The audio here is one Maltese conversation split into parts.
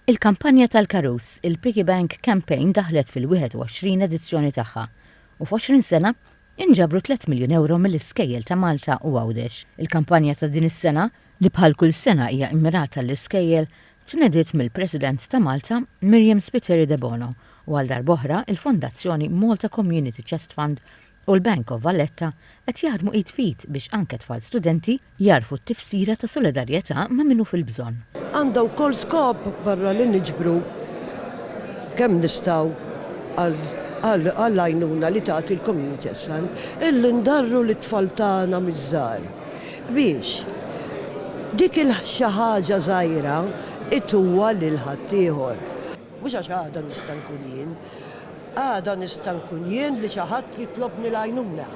Il-kampanja tal-Karus, il-Piggy Bank Campaign daħlet fil-21 edizzjoni tagħha u f'20 sena inġabru 3 miljun ewro mill-iskejjel ta' Malta u Għawdex. Il-kampanja ta' din is-sena, li bħal kull sena hija immirata għall-iskejjel, tnediet mill-President ta' Malta, Myriam Spiteri Debono u għal darb'oħra il-Fondazzjoni Malta Community Chest Fund u l-Bank of Valletta qed jaħdmu id f'id biex anke tfal studenti jagħrfu t-tifsira ta' solidarjetà ma' min hu fil-bżonn. Għandha wkoll skop barra li niġbru kemm nistgħu għall-għajnuna li tagħti l-Community Chest Fund, illi ndarru lit-tfal tagħna miż-żgħar biex dik il-xi ħaġa żgħira ituha lil ħaddieħor. Mhux għax għada nista' nkun jien. Għada nista' nkun jien li xi ħadd jitlobni l-għajnuna.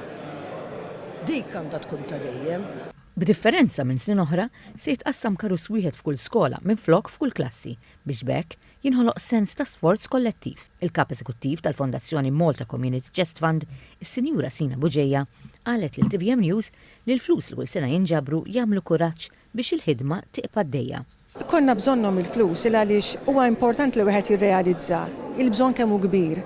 Dik għandha tkun ta' dejjem. B'differenza minn snin oħra, se jitqassam karus wieħed f'kull skola minflok f'kull klassi biex b'hekk jinħoloq sens ta' sforz kollettiv. Il-Kap Eżekuttiv tal-Fondazzjoni Malta Community Chest Fund, is-Sinjura Sina Bugeja, qalet lil tvm News li l-flus li kull sena jinġabru jagħmlu kuraġġ biex il-ħidma tiqpa' għaddejja. Ikollna bżonnhom il-flus il għaliex huwa importanti li wieħed jirrealizza il-bżonn kemm hu kbir.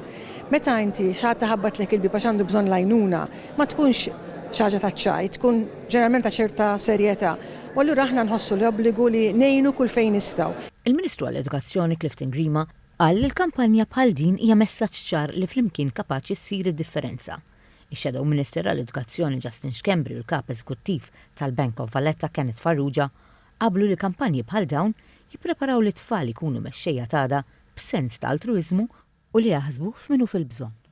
Meta inti xi ħadd iħabbatlek il-bieb għax għandu bżonn l-għajnuna, ma tkunx xi ħaġa taċ-ċajt, tkun ġeneralment ta' ċerta serjetà. U allura aħna nħossu l-obbligu li ngħinu kull fejn nistgħu. Il-Ministru għall-Edukazzjoni Clifton Grima qal li l-kampanja bħal din hija messaġġ ċar li flimkien kapaċi ssir id-differenza. Ix-Shadow Minister għall-Edukazzjoni Justin Schembri u l-Kap Eżekuttiv tal-Bank of Valletta Kenneth Farrugia Qablu li kampanji bħal dawn jippreparaw lit-tfal ikunu mexxejja t'għada b'sens ta' altruwiżmu u li jaħsbu f'min hu fil-bżonn.